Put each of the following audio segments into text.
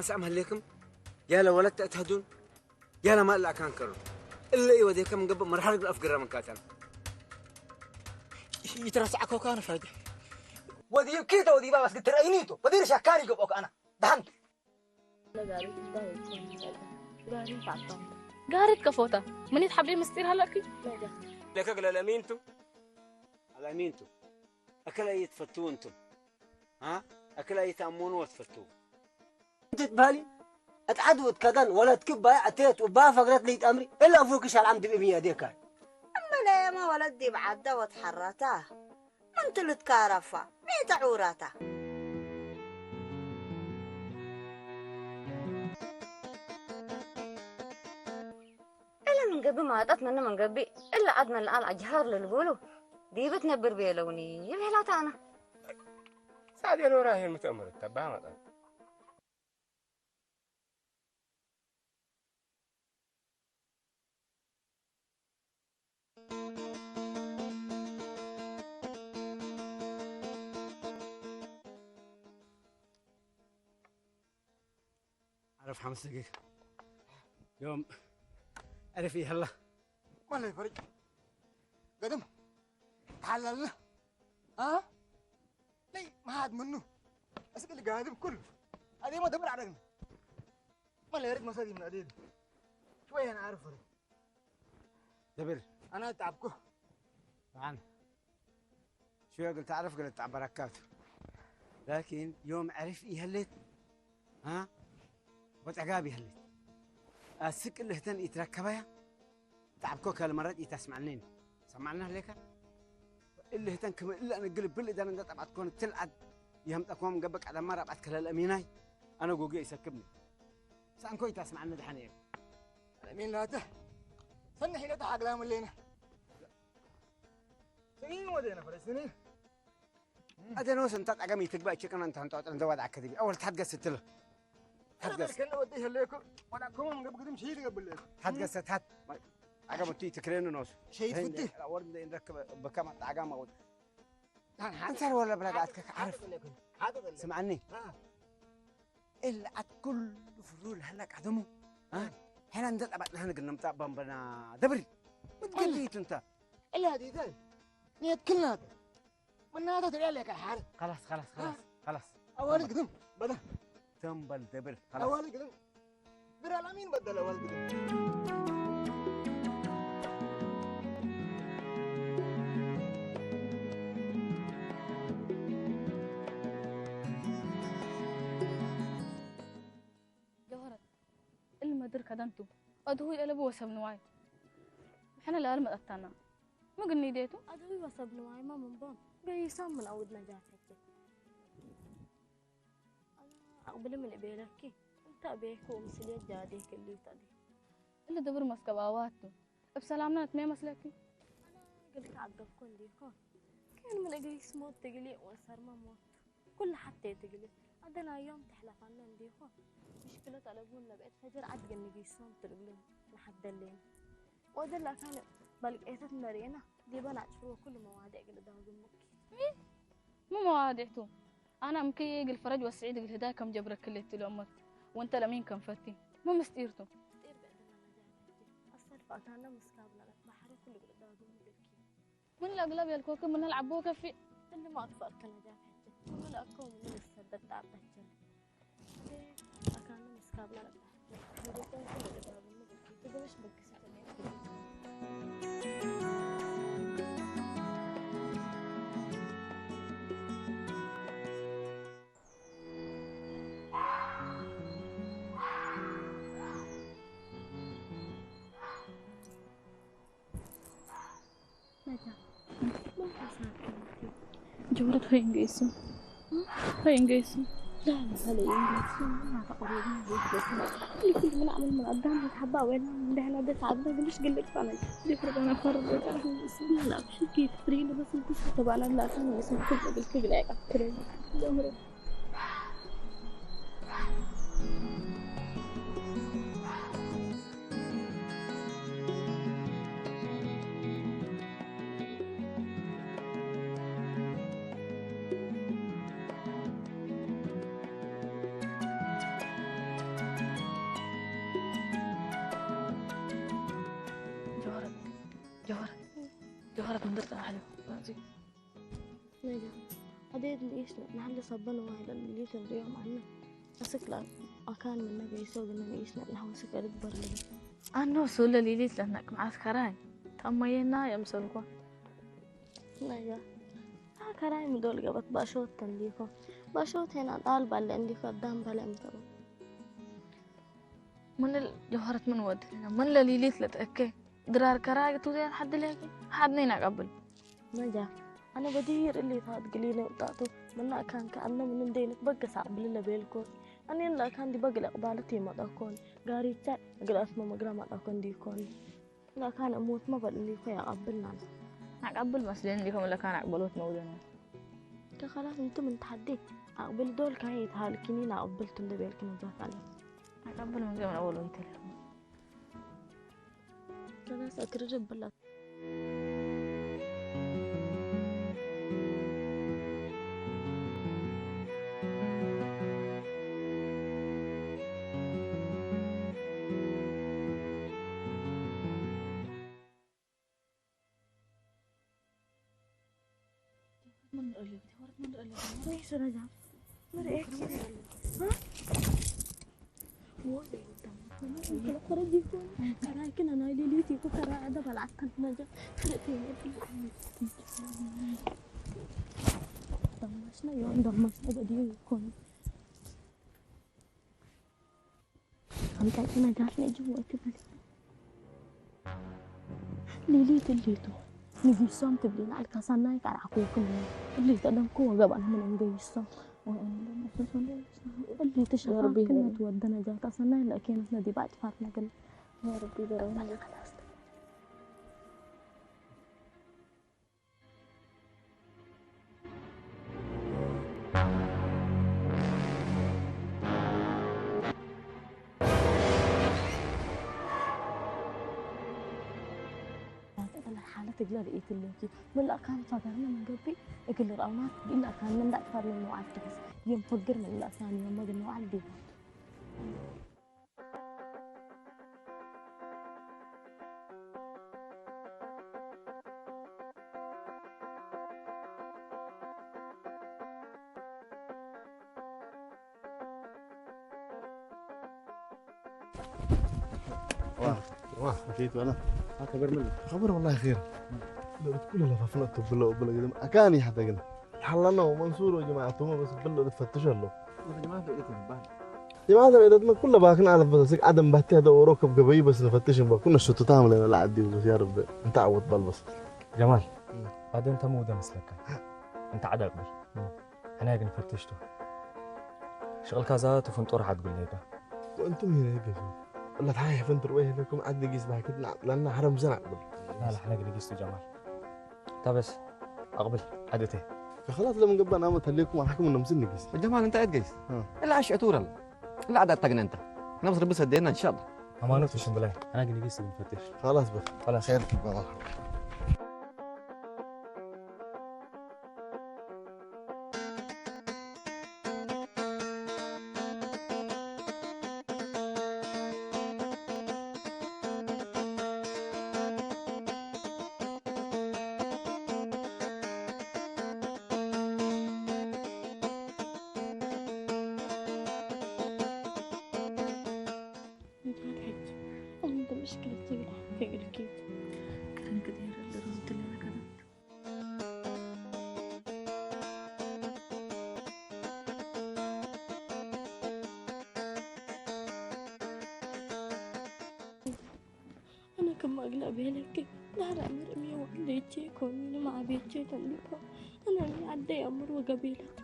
ሳም ህሌክም ያለ ወለት ተእተህዱን ያለ ማል ኣካን ከሩ እለ ይወዴከም እንገበ መርሓል ግል ኣፍግራ መካተን ይትረሳዕኮ ካን ፋይዳ ወዲብኪ ተወዲባ በስ ትረእይኒ ቶ ወዲር ሻካን ይገብኦክ ኣና ደሓን ጋሪት ከፎታ ምኒት ሓብለይ ምስጢር ሃለኪ ለከ ግለ ለሚንቱ ኣላሚንቱ ኣከለ ይትፈትው እንቱም ها ኣከለ ይታመኑ ወትፈትው እንት ትባሊ እትዓድ ወትከዳን ወለት ክባይ ኣተየት ወባ ፈግረት ለይጣምሪ እላ ፉክሽ ኣልዓም ድብእም ያዴካል እመለየማ ወለት ዲብ ዓዳ ወትሐራታ ምንቱ ልትካረፋ ሜተ ዑራታ እለ ምን ገብእ ማጣት መነ ምን ገብእ እለ ዓድ መለኣል ኣጅሃር ለልቡሉ ዲብት ነብር ቤለውኒ ይብሄላታ ኣና ሳዴ ኖራ ሄር ምትእምር ተባህ ማጣት عارف حمسك اليوم عرف ايه هلا ما لا يفرج قدم تحللنا ها لي ما عاد منه اسئل قادم كله هذه ما دبر علينا ما لا يرد مساجي من عديد شوية انا عارف فرق دبر انا تعبكو معانا شو قلت تعرف قلت تعب بركات لكن يوم عرف يهلت ها وتعقاب يهلت اسك اللي هتن يتركبها تعبكو كل مرات يتسمعنين سمعنا لك اللي هتن كم الا نقلب بالاداره انت تبعت كون تلعب يهم تقوم قبك على مره بعد كلام اميناي انا جوجي يسكبني سانكو يتسمعنا دحنيه ሚላተ ሰኒ ሒለተ ሓግላ ምሌና ስኒን ወዴና ፈረ ስኒን ኣደኖስ እንታ ጣገም ይትግባ ችቅና እንታ እንጣጥ እንደ ወዳ ከዲቢ ኣወል ታድገስ ትል ታድገስ ከነ ወዲ ይለኩ ወዳ ኮም ገብ ግድም ሺ ይገብለኩ ታድገስ ታት ጣገም ትይ ትክሬኑ ኖስ ሸይት ፍቲ ወርድ እንደረከበ በከማ ጣገም ኣወል ሓንሳር ወላ ብላ ኣትከ ዓርፍ ስምዓኒ እልዓት ኩሉ ፍሩ ለህላ ቃደሙ ሕና እንደ ጠባጥና ንግን ንምጣ ባምበና ደብሪ ምትገድይት እንተ እላ ዲታይ ኔት ክልናተ ምናተ ትሪያ ለካ ሓር خلاص خلاص خلاص خلاص ኣዋልድ ግድም በዳ ተንበል ደብር خلاص ኣዋልድ ግድም ግራ ላሚን በደለ ወልድ ጀውሀረት እሊ መድር ከደንቱ ኣድሁ የለቡ ወሰብ ንዋይ ሕነ ለኣል መጠታና ምግኒ ዴቱ ኣድሁ ወሰብ ንዋይማ ምንቦም ገይሶም ምን ኣውድ ነጃት ሕጂ ኣቕብሊ ምን እቤለኪ እንተ እቤኩ ምስልየ ጃዴ ክሊ ተዲ እሊ ድብር መስከብ ኣዋቱ እብ ሰላምና እትሜ መስለኪ ግልካ ኣገብኮ እንዲኮ ኬን ምን እግሪስ ሞት ትግሊ ወሰርማ ሞት ኩሉ ሓተይ ትግሊ ኣደናዮም ተሕለፋና እንዲኮ ምሽክለት ኣለቡን ለብዕት ፈጀር ዓድገ ንጊሶም ትልግሉን ንሓደሌን ወደላ ካልእ በልቀየተት ነርእና ዲበን ኣጭፍርዎ ኩሉ መዋድዕ ግልዳው ግሙኪ ምን መዋድዕቱ ኣና እምክይ ግል ፈረጅ ወስዒድ ግል ህዳይ ከም ጀብረ ክሌት ትሉ እመት ወንተ ለሚን ከም ፈቲ ምን ምስጢርቱ ኣሰልፋታና ምስካብና ባሕሪ ኩሉ ግልዳው ግሙኪ ምን ለግለብ የልኮክ ምን ለዓቦ ከፊ እሊ ማጥፋእከ ነጃት ሕጂ ምን ለኣከው ምን ሰበት ጣበቸ ኣካና ምስካብና ጀውረት ሆይ እንገይሱ ሆይ እንገይሱ ጀውሃር ጀውሃር መንደር ጸባሕ እዩ። ነጋ ኣደየት ንእሽነ ንሓንደ ሰበን ዋይለን ልዩት እንሪኦም ኣነ ኣስክላ ኣካን ምነገ ይሰው ግን ንእሽነ ንሓወስ ከርድ በርልኝ። ኣኖ ሱለ ሊሊት ለናቅ መዓስ ከራይ ታማየና የምሰልኳ። ነጋ ከራይ ምዶል ገበት ባሸወት ተንዲኮ ባሸወት ሄና ጣል ባለ እንዲኮ ዳም ባለ እንተሩ። من الجوهرة من ود من لليليت لتأكي ድራር ከራይ ቱዘያን ሓድለኪ ሓድነይ ናቀብል። ነጃ ኣነ በዲር እሊታት ግሊነ ውጣቱ ምና ካንከ ኣነ ምን እንደይነት በገስ ኣቅብልለ ቤልኮ ኣኔን ላካን ዲ በግል እቅባለት የመጣኮን ጋሪቻ እግል ኣስመ መግራ ማጣኮን ዲኮን ላካን እሞት መበል እንዲኮ ያቀብልና ናቀብል መስለን እንዲኮም ለካን ኣቅበሎት መውደና ከኸላት እንቱ ምን ተሓዴ ኣቅብል ዶል ካን የተሃልኪኒ ናቀብልቱ እንደ ቤልክ ነጃት ኣለ ናቀብል ምን ገመና ወሎ ይተልኩም ከላስ ኣክርር ብላ ከራይክን ናይ ሌሊት ይኩ ከራ ኣደ በላዕከን ነጃ ፍልጥ ደማሽና ዮም ደማሽና በዲዮ ይኮኑ ኣምጣቂ ነጃት ነጅ ወክብል ሊሊት እሊቱ ንጊሶም ትብሊ ንዓልካ ሳናይ ቀርዓኩ ይክሉ እሊተ ደምኩ ወገባን ምንም ገይሶም እሊተ ሸፋክነት ወደ ነጃታ ሰናይ ለእኬነት ነዲባ ጥፋት ነገር ሓለት እግለ ርእየት ኣለኪ ምላእካን ፋጋርና መንገቢ እግል ራውናት ቢላካን መንዳእት ፋርነ መውዓል ድረስ የም ፈግር ምላእካን የም መግን መውዓል ቢላ ዋ ዋ ኬት በላ ኣከበር ምን خبر والله خير ለብት ኩሉ ለፋፍነ ተብሎ ብሎ ግድም ኣካኒ ሓታ ግን ሓላና መንሱር ወጀማዓቱ በስ ብሎ ልትፈትሽ ኣሎ ጀማዓት ቤት ይባል ጀማዓት ቤት ምን ኩሉ ባክን على فلوسك عدم باتي هذا وروك بقبي بس نفتش بكون شتو تعمل انا لا عدي يا رب انت عوض بلبس جمال بعدين تمو ده مسلك انت عدل أنا ግን ፈትሽቱ ሽቕልካ እዛ ተፈንጦር ሓድጉለይካ ወእንቱም ይነ ገዙ እለት ሓይ ሕፈን ትርወ ይህለኩም ዓዲ ጊስ ባሕክት ናዕጥላና ሓረም ዘን ዓቅብል ላላ ሓነ ግን ጊስቱ ጀማል ታበስ ኣቕብል ዓደቴ ከኸላት ለምን ገባን ኣመት ኣሌኩም ኣልሓኩም እኖም ዝን ጊስ ጀማል እንታይ ኣት ገይስ እላ ዓሽ ዕቱር ኣላ እላ ዓዳ እታ ግን እንተ ነብስ ርቢ ሰደና እንሻላ ሃይማኖት ሽምብላይ ኣና ግን ጊስ ግን ፈትሽ خلاص بخ خلاص خير والله أنا كم أقلع بيلك دار أمر أمي وعليتي كوني ما عبيتي تنبيكو أنا أمي عدي أمر وقبيلك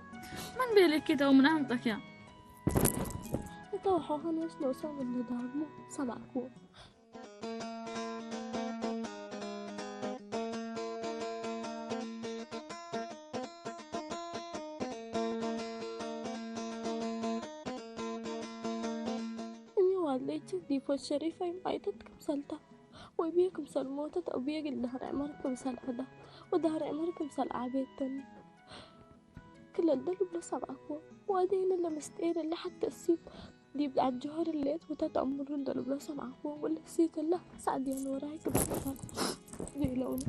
من بيلك كده ومن أهمتك يا طوحو هنوس لو سوى النظام سبعكو እኒ ዋለች ዲፎት ሸሪፈይ ማይተት ክምሰልታ ወይብየ ክምሰል ሞተት ኣውብየ ግን ዳህር ዕመር ክምሰል ሕዳ ወዳህር ዕመር ክምሰል ዓብየተኒ ክለል ደልብሎ ሰብኣኮ ዋደይነ ለምስጤረ ለሓተ እሲብ ዲብ ዓድ ጆሃር ሌት ወታት ኣምሩ ደልብሎ ሰብኣኮ ወለ እሲተላ ሳዕድዮ ንወራይ ክበታል ዘይለውን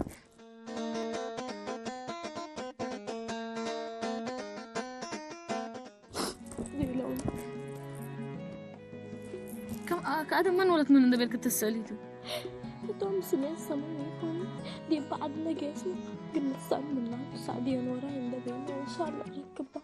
ዘይለውን ከም ከዓ ድማ ንወለት ምን እንደበልክ ትሰሊቱ እቶም ስሜት ሰማይ ይኾኑ ዲባ ዓድ ነገስና ግን ንሳን ምና ሳዕድ የኖራ እንደበልና እንሻላ ይክባ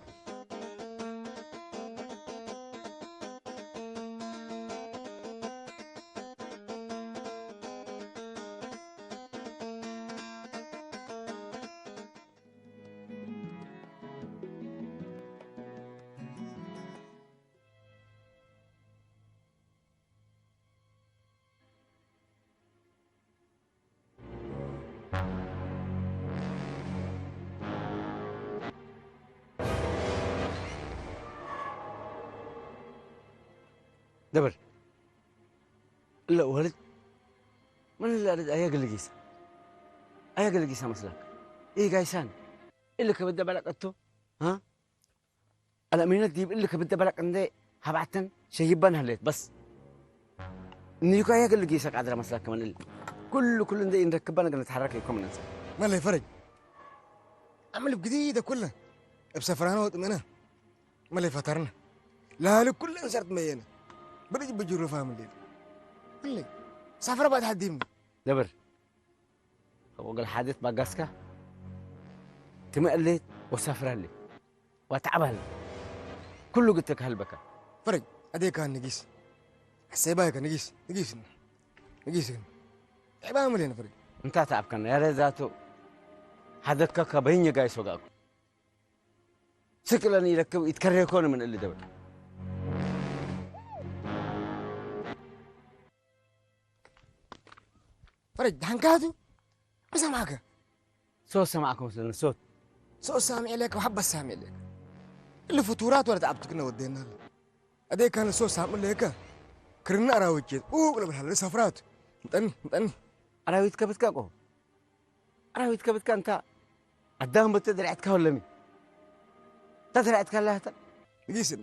ደብር እለ ወልድ ምን ላርድ ኣያ ገልጊሳ ኣያ ገልጊሳ መስላክ ይህ ጋይሳን እለ ከበደ በላቀቶ ها الأمينة دي اللي كبد بلك عندي هبعتن شيبان هليت بس نيكو يا قال لك يسق عذرا مسلك كمان ال كل كل عندي نركبنا قلنا نتحرك يكون من ننسى ما اللي فرج عمل بجديدة كلها بسفرانة وطمئنة ما اللي فترنا لا لك كل انسرت مينا برج بجرو فاهم الليل اللي سفر بعد حد يمني دبر وقال حادث باقاسكا تمقلت وسافر اللي وتعبها اللي كله قلت لك هلبكة فرج أديك كان نقيس حسيبها كان نقيس نقيس نقيس عيب عامل هنا فرج انت تعب كان يا ريت ذاته هذاك كبين جاي سوقك ስቅለኒ ይረክብ ይትከረር ኮነ ምን እሊ ደብል ፈረጅ ዳሕንካቱ ብሰማዕከ ሶስት ሰማዕከ መስለኒ ሶት ሶስት ሳምዕ ኢለካ ወሓባ ሳምዕ ኢለካ እሊ ፍቱራት ወለት ኣብትክነ ወደና ኣለ ኣደይ ካነ ሶስት ሳምዕ ኢለካ ክርና ኣራዊት ጀት ኡቅ ለብልሃለ ሰፍራት ምጠኒ ምጠኒ ኣራዊት ከብትካ ቆ ኣራዊት ከብትካ እንታ ኣዳም በተ ድርዕትካ ወለሚ እንታ ድርዕትካ ኣላህታ ንጊስና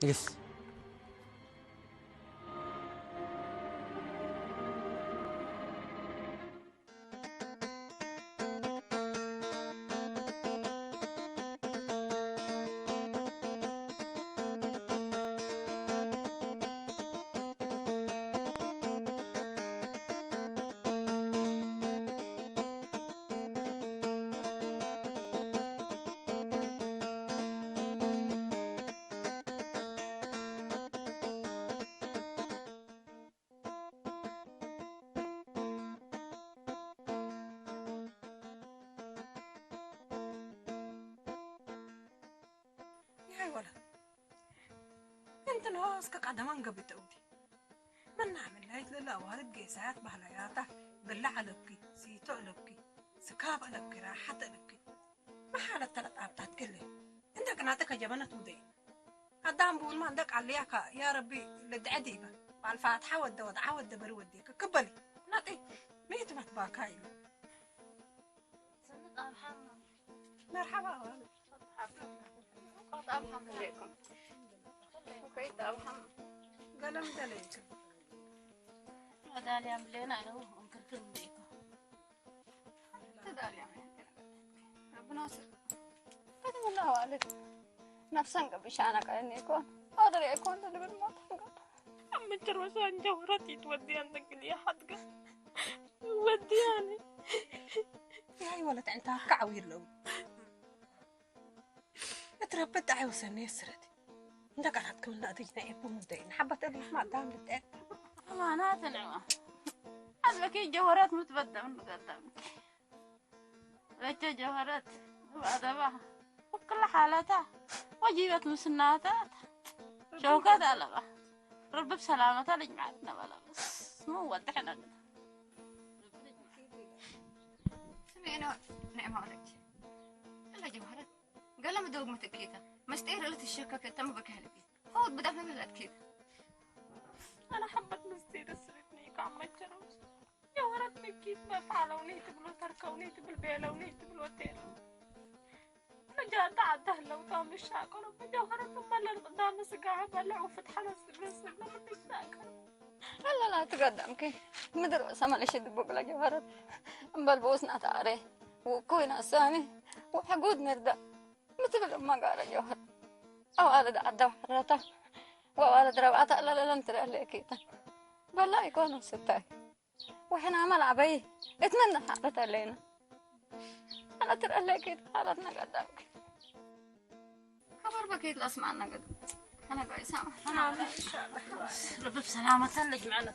ንግስ ይሃይ ወላ እንትን እስከ ቀደማን ገብተውዲ መና መላይት ለላ ዋልድ ጌሳያት ባህላያታ ብላ ኣለብኪ ሲቶ ኣለብኪ ስካብ ኣለብኪ ራሓት ኣለብኪ መሓለት ተለጣብታት ክለ እንደ ቅናተ ከጀበነት ውደይ ኣዳም ቡልማ እንደ ቃልያካ ያ ረቢ ልድዐ ዲበ ባልፋትሓ ወደ ወድዓ ወደ በሪ ወዴከ ክበሊ ናጢ ሚት መትባካ ኢሉ መርሓባ ኣዋል ገለም ደለይክ መዳልያ ምሌና ኢሉ እንክርክር ምሌኩ ተዳልያ ብናስር ከተመላ ዋልድ ነፍሰን ቀቢሻና ቀየኒ ይኮን ኣድሪ ኣይኮን ትልብል ሞት ሕንገ ኣብ መጨረሻ እንጀ ወረት ይትወድያን ተግል ይሓድገ ወድያኒ ያይ ወለት ዕንታ ከዓው ይለው እትረበት ጣዓይ ወሰነ የስረት እንደ ቃላት ክምና እድጅና ኤቡ ምንደይ ንሓበት እድጅ ማዳም ልጠ ኣማና ትንዕዋ ኣዝበኪ ጀወረት ምትበደም ንገጠም በቸ ጀወረት ባደባ ወክል ሓለታ ወጂበት ምስናታት ሸውከት ኣለባ ርብብ ሰላመታ ልጅማዕት ነበለበስ ምን ወድሕና ግን ስሜኖ ንዕማ ወለች እለ ጀወረት ገለ ምደውግ ምትእክይታ መስጤር እለ ትሸከከ ተመበከ ህልቢ ሆድ ብዳፈ ምለትክይታ ኣነ ሓበት መስጤር ስርትኒ ቃመቸረው የወረት መኪት መፋለውኒ ትብሎ ተርከውኒ ትብል ቤለውኒ ትብሎ ቴር ነጃታ ኣዳህለው ታምሻ ቆሎ በጀውኸረት መለር ቅዳም ስጋ በለዑ ፍትሐለ ስግስግ ለምንሻ ቆሎ ኣላላ ትጋዳምኪ ምድር ሰማለሽ ድቦ ብላ ጀውኸረት እምበል ብኡስ ናታ ኣረ ውኩ ይናሳኒ ወሐጉድ ነርዳ ምትብል ማጋረ ጀውኸር ኣዋለድ ኣዳ ወሐራታ ወዋለድ ረብዓታ ኣላላለን ትላለኪ በላ ይኮኑ ስታይ وإحنا عمل عبي اتمنى حالة علينا أنا ترى لك حالتنا قدامك خبر بكيت الأسماء أنا قد أنا قاعد سامع إن شاء الله رب بسلامة اللي جمعنا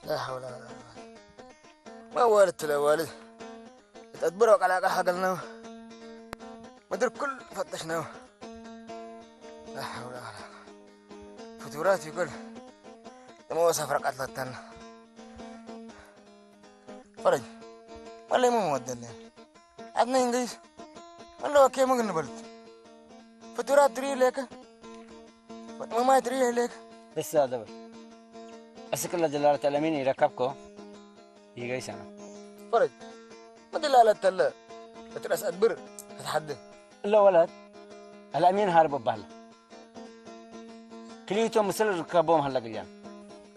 لا حول ولا قوة. ما والد تلا والد. تدبر وقال قاعد حق لنا. مدر كل فتشنا. لا حول ولا قوة. فتورات يقول. ما وصف رقعت لتنا. فرج. والله ما مودلنا. عدنا إنجليز. والله أوكي ما قلنا بلد. فتورات تري لك. ما ما تري لك. بس هذا بس. أسك الله جلالة الأمين يركبكو. يجي سنة. فرج. ما دلالة تلا. بترس أدبر. تتحدى. لا ولد. الأمين هارب بحلا. ክልኢቶም ምስል ርከቦም ሃላ ግልያን።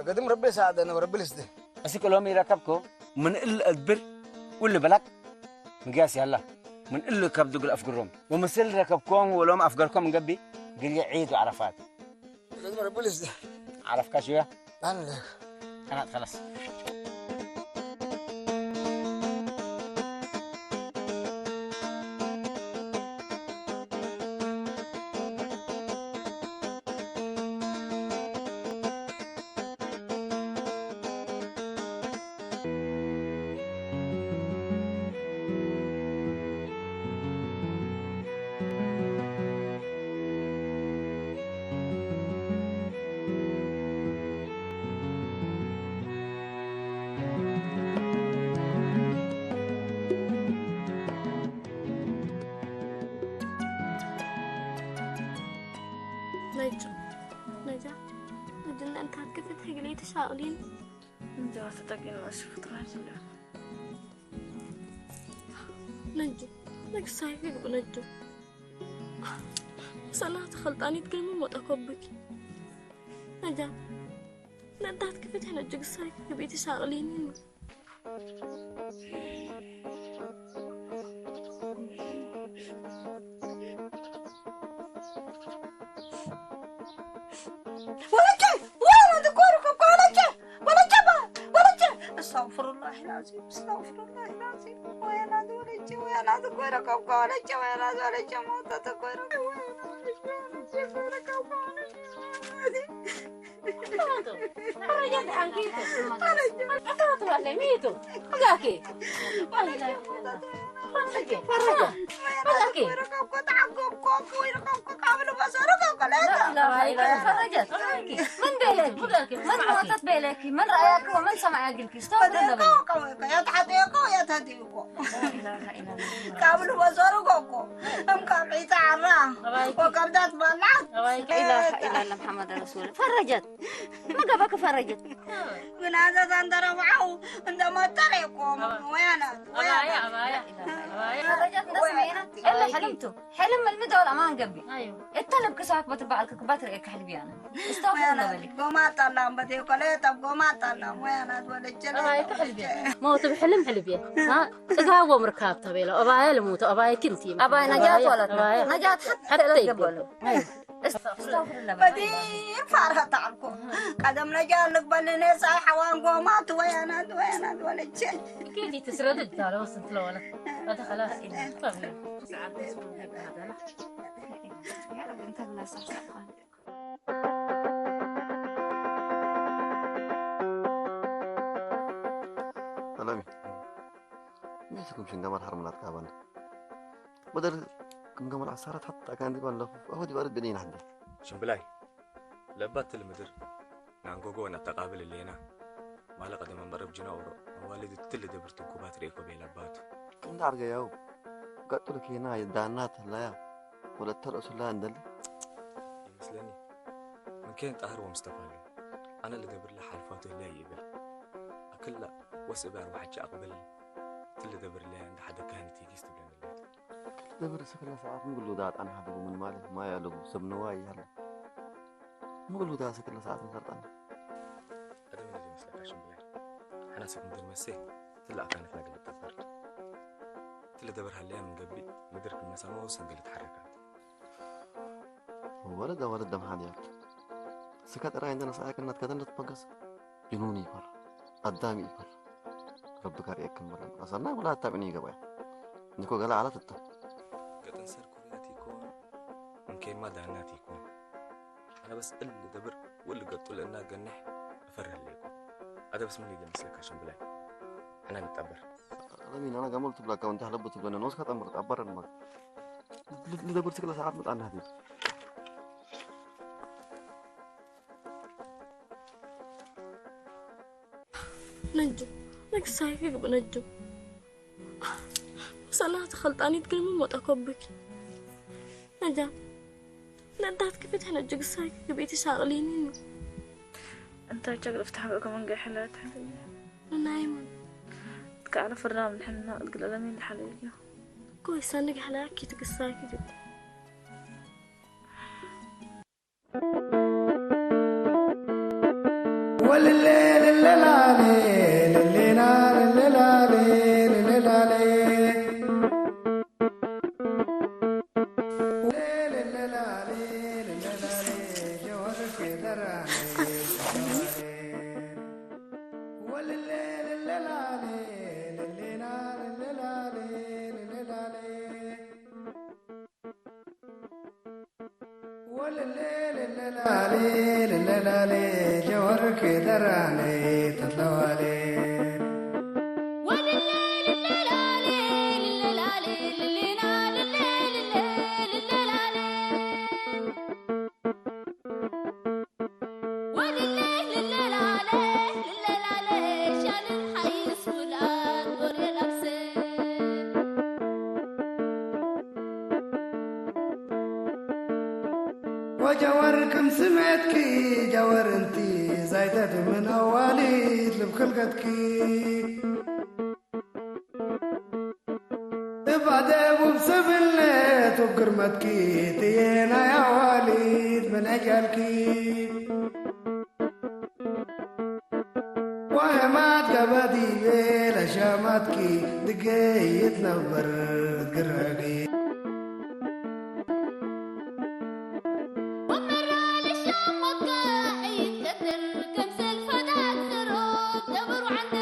قدم ربي ساعدنا وربي لسده. እስክ ሎም ይረከብኮ ምን እል እድብር ውል በላክ ምግያስ ያላ ምን እል ከብዱ ግል ኣፍግሮም ወምስል ረከብኮም ወሎም ኣፍገርኮም እንገቢ ግል ዒድ ዓረፋት። قدم ربي لسده. ዓረፍካ ሽያ? أنا لك. أنا خلاص. ነጃ ነጃ እድነን ካትክፍት ህግሌ ተሻቅሊን እንጃ ተጠቂን ማሽ ፍጥራት ይላል ነጁ ነግሳይ ህግብ ነጁ ሰላም ተኸልጣኒት ግን ምሞጠ ኮብኪ ነጃ ነዳት ክፍት ነጁ ግሳይ ህግብ ተሻቅሊን استغفر الله العظيم. ويا ناس ولج، ويا ناس كويرة كوكا ولج، ويا ناس ولج موتة كويرة. ፈረጀት፣ ምን በለኪ? ምን ሞተት በለኪ? ምን ረኣያኪ? መን ሰማያ ግልኪ? ስተውሪ በለኪ። يا تحديكو يا تهديكو. قبل بزرقكو. أم كم عيتا عرا. وكم دات بلعت. لا إله إلا الله محمد رسول الله. ፈረጀት። መገበክ ፈረጀት። ግን ኣዘዝ ኣንተ ረብዓው እንደ መጠር የቆም። ወያናት፣ ወያናት። ፈረጀት እንደ ስሜና። የለ ሕልምቱ። ሕልም ምልምድ ወላ ማን ገቢ። እተ ልብ ክሳክ በትበዓል ክክባት ርእየክ ሕልቢ ኣነ። استغفر الله በሊ። ጎማ ጣላም በቴ ኮለ፣ ጠብ ጎማ ጣላም። ወያናት ወለጀለ። ሞት ብሕልም ሕልብ እየ። አ፣ ጽጋቦም ርካብ ተቤሎ። እባየ ልሙቶ፣ እባየ ኪምቲ። أباي نجاة ولا أباي. نجاة حتى حتى يقبل. يقبل. أيوة. استغفر الله. بدي فارها تعلكم. قدم نجاة لك بلني صاي حوان قومات ويانات ويانات ولا شيء. كيدي تسرد الدار وصلت له ولا. هذا خلاص. طبيعي. يا رب انت الناس أحسن. ሰላሚ፣ ሚስኩም ሽንገማል ሓርምናት ካባን። بدل كم كم العصارة حتى كان دي بالله. هو دي بارد بنين حد. شنبلاي. ለባት ትል ምድር ናንጎጎ ነተቃብል እሌና። ማለ ቀደም እምበረብ ጅናውሮ ኣዋልድ ትል ደብር ትንኩባት ርኤኮ ቤለ ኣባቱ። ክንዲ ዓርገያው ቀጥሉ ኬና የዳና ተላያ ወለተ ርእሱላ እንደል። ይመስለኒ ምንኬን ጣህር ወምስተፋሉ ኣነ ልደብርላ ሓልፋቱ ህልያ ይብል ኣክላ ወስእብ ኣርባሕቻ ኣቕብል ትል ደብርላ እንደ ሓደ ካህን ቲጊስ ትብለንለት። ደብር ስክለ ሰዓት ምግሉ ዳጣን ሓደጉ ምን ማለት ማያ ለጉ ሰብ ነዋይ ያለ ምግሉ ዳ ስክለ ሰዓት ንሰርጣን። ቀደም እንደ መስለካ ሽምብላ ሓና ሰብ ምድር መሴ ትል ኣካነፍና ገለ ጠበር ትል ደብር ሃለያ ምን ገብሪ ምድር ክመሰመው ሰንገለ ተሓረካ። ወለደ ወለደ መሓንያት ስከ ጥራይ እንደ ነሳኣክነት ከደነት በገስ ጅኑን ይፈር ኣዳሚ ይፈር ረቢ ጋር የክምረን ኣሰና ወላ ኣታብኒ ይገባያ ንኮ ገላ ኣላት እታ ገጠን ሰርኩላት ይኮን እንኬማ ዳናት ይኮን ኣነ በስ እል ደብር ወል ገጡ ለእና ገንሕ እፈርህ ለይኮ ኣደ በስ ምን ይገምስለካ ሽምብላይ ኣና ንጣበር ረቢ ናና ገመል ትብላ ካው እንተ ለቡ ትብለነ ኖስ ከተምር ጣበረን ማለት ልደብር ትክለ ሰዓት መጣናት ነጁ ነግሳይፊ ግብ ነጁ ሰላ ተኸልጣኒት ግን ምሞጠ ኮብኪ ነጃ ነዳት ክፍትሕ ነጁ ግሳይፊ ግብኢቲ ሻቕሊኒ እንታይ ቸግር ፍትሕ በእከ መንገ ሕለት ሕለት ናይ ምን ትከኣለ ፍርዳ ምን ሕልና እግል ኣለሚን ድሓለ እዩ እኮ ይሳንግ ሕላኪ ትግሳኪ ግብ ወልሌ ልለላሌ ልሌና ልለላሌ ልለላሌ ወልሌ ልለላሌ ልለላሌ ጀወርክ ደራኔ ተለዋሌ ወጀወር ክም ስሜትኪ ጀወር እንቲ ዛይደድ ምን ኣዋሊድ ልብ ክልገትኪ እብ ኣደብ ውብ ሰብነት ውብ ግርመትኪ ትዬ ናይ ኣዋሊድ ምን ኣጃልኪ ዋህማት ገበዲቤ ለሻማትኪ ድገ ይትነበር ትግረጊ ወመራ ለሻማትካ ይትነበር ከምሰል ፈዳት ዘሮብ ደብሩ ዓንደ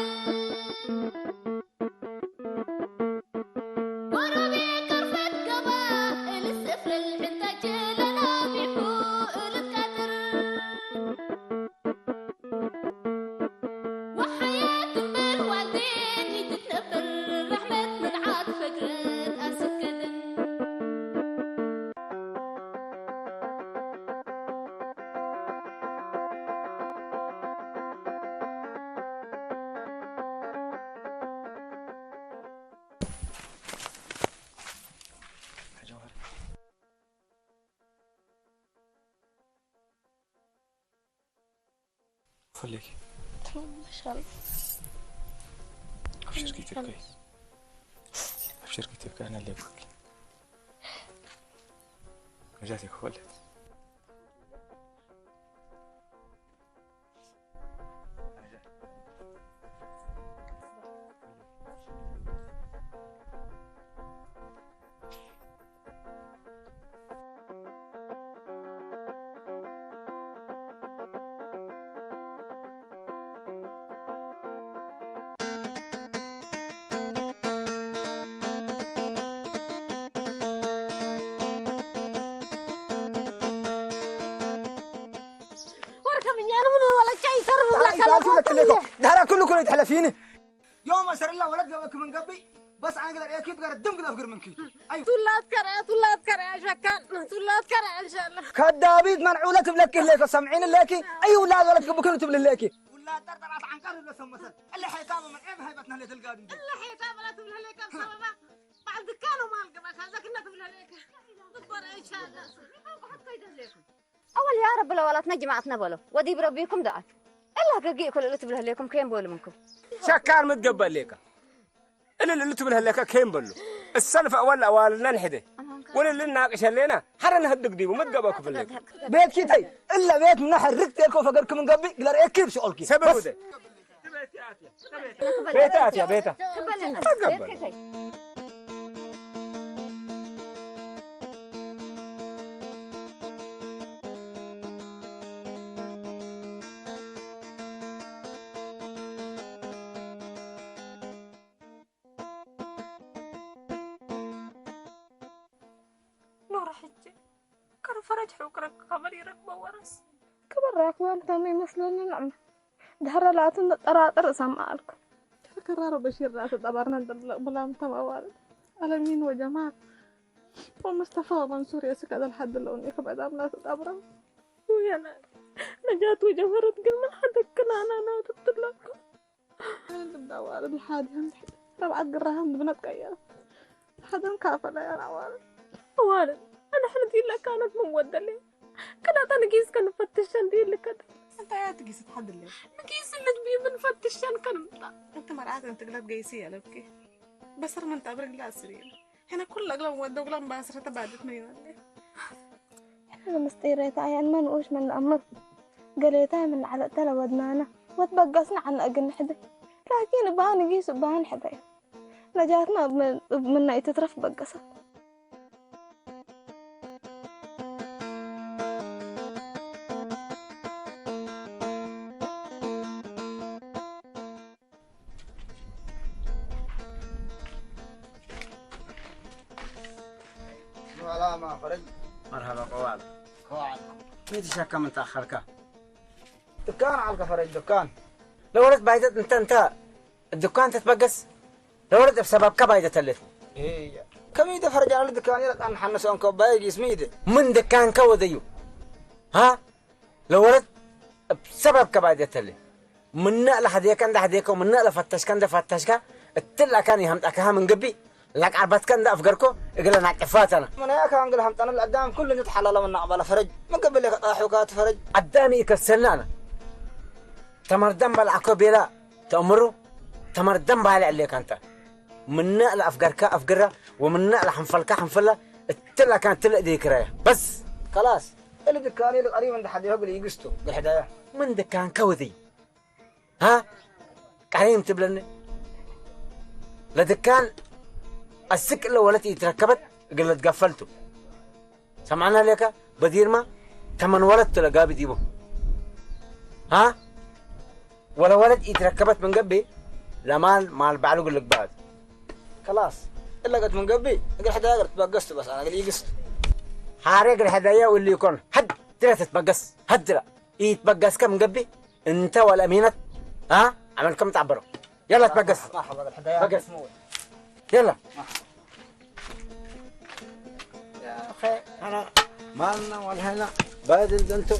ليك. إن شاء الله. أبشر كي تبكي. أبشر كي تبكي، أنا اللي أبكي. نجاتك ولد. ወርከምኛ ንምን ወለቻ ይሰርብ ብላካ ዳራ ኩሉ ኩሉ ይትሕለፊኒ። يوم أسر الله ولد قبك من قبي، بس أنا قدر أكيد قدر الدم قدر أفقر منك. أيوة. ቱላት ከርያ ቱላት ከርያ ሸካን ቱላት ከርያ እንሻላ። ከዳቢት መንዑለት ብለኪ ህሌከ ሰምዒኒ ሌኪ። ኣይ ውላድ ወለድ ክብክን ትብል ሌኪ። ውላድ ጠርጠራት ዓንቃር ብለ ሰመሰል። እለ ሐይታ በመን ዔብ ሃይበትና ሌት ልጋድ እንዲ። እለ ሐይታ በላ ትብል ሌከ ሰበባ። ባዕል ድካኖ ማል ገባካ ዘክነ ትብል ሌከ። ትበረ እንሻላ። ኣወል ያ ረብ ለዋላት ነጅማዓት ነበሎ። ወዲብ ረቢኩም ደኣት። እላ ገጊእ ክልሉ ትብል ህሌኩም ከየም በሉ ምንኩም። ሸካር ምትገበ ሌከ። እልል እልል ትብል ህለካ ከየም በሉ። እሰልፍ ኣዋል ኣዋልና ንሕደ። ወልል ናቅሸ ሌና። ሐረ ንህድግ ዲቡ ምትገበ ክፍለክ። ቤት ኪተይ እለ ቤት ነሐርክ ቴልኮ ፈገርክ ምን ገቢ ግለር ኤኪብ ሽቆልኪ። ሰብር ውደ። ቤታ ኣትያ ቤታ። ተቀበል። ኖራ ሕጂ ከረ ፈረጅ ሕውቅረክ ከበር ይረክበ ወረስ። ክበራክ ዋንታም ይመስለኒ ንዕማ። ድሕረ ለኣትን ጠራጥር እሰማኣልኩ። ተከራሮ በሺር ራስ ጠባርና እንደብለቅ ብላም ተማዋል። አለሚን ወጀማል ወሙስጠፋ ወመንሱር የስከ ለልሓድ ለውን ይክበዳም ላ ተጣብረም። ወያና ነጃት ወጀመረት ግን ምን ሓደክና ናና ትትለኩ። ልብዳ ዋርድ ሓድህም ረብዓት ግራሃም ብብነት ቀየረ። ሓደም ካፈላ ያና ዋርድ። ዋርድ ኣነ ሕልት ይለካ ኣነት ምን ወደለ። ከዳታ ንጊስ ከንፈትሸ እንዲ ይልከት። እንታይ እያ ትጊስ ትሓድለ? ንጊስ ልትቢ ምን ፈትሸን ከንምጣ። እንተ መርዓት እንተ ግላት ገይሲ ያለብኪ። በሰር ምን ጣብር ግላ አስሪ። ሕነ ኩል ለግላ ወደ ግላ ባስረ ተባደት ምን ይናለ። ሕነ ምስጢረታ ኣያን መንኡሽ ምን ኣምር። ገሌታ ምን ዓለተ ለወድናና። ወትበገስና ዓና እግን ሕደ። ላኪን እባ ንጊስ እባ ንሕደ። ነጃትና እብ ምን-፣ እብ ምና ኢትትረፍ በገሰት። ሰላም ፈረጅ። መርሃባ ቀዋል። ከዋል። ሚት ሸከም እንተ ኣኸርካ። ድካን ዓልከ ፈረጅ ድካን። ለወለት ባይተት እንተ እንተ ድካን ተትበገስ። ለወለት እብ ሰባብካ ባይደተልት። እየ። ከሚደ ፈረጃ ለድካን የለቃን ሐነሶን ኮባይ ጊስ ሚደ። ምን ድካንከ ወደዩ? ሃ? ለወለት እብ ሰባብካ ባይደተልት። ምነ ለሐዴከ እንደ ሐዴከ፣ ምነ ለፈተሽከ እንደ ፈተሽከ፣ እትላካን ይሀምጣካሃ ምን ግቢ፣ ላቅ ዓርባትከ እንደ አፍገርኮ፣ እግለ ናቅፋተና። ምነ ያካ እንግል ሀምጣነ ለአዳም ኩሉ ንትሓላለ ምናቅባለ ፈረጅ። ምን ግቢ ሌከ ጣሑካ ትፈረጅ። አዳም ይከሰናና። ተመርደም በልዓኮ ቤላ። ተእምሩ ተመርደም ባለ ዕሌካ እንተ ምነእ ለአፍገርካ አፍግራ ወምነእ ለሐንፈልካ ሐንፍላ እትለ ካን ትልእ ዲክረያ በስ። ከላስ እሊ ድካኒ ልቀሪብ እንደ ሐዴሆ ግል ይግስቱ ግል ሕዳያ። ምን ድካንከ ወድይ? ሃ? ቀሪም ትብለኒ? ለድካን አስቅ እለ ወለት ኢትረከበት እግል ለትገፈልቱ። ሰምዓና ሌከ በዲርማ ተመን ወለት ለጋቢ ዲቡ። ሃ? ወለ ወለት ኢትረከበት ምን ገብእ ለማል ማል ባዕሉ ግልግባእ። ከላስ እለ ገት ምን ገብእ እግል ሕዳያ ገር ትበገስቱ በስ አነ እግል ኢግስቱ። ሐሬ እግል ሕዳያ ውሊ ይኮን ሐድ ድረ ትትበገስ ሐድ ድረ ኢትበገስከ ምን ገብእ እንተ ወለ ሚነት አ አመልከም ጣበሮ። يلا تبقس. مرحبا بالحدايا. بقس. يلا. يا أخي، أنا مالنا ولا هنا. بادل ده أنتو.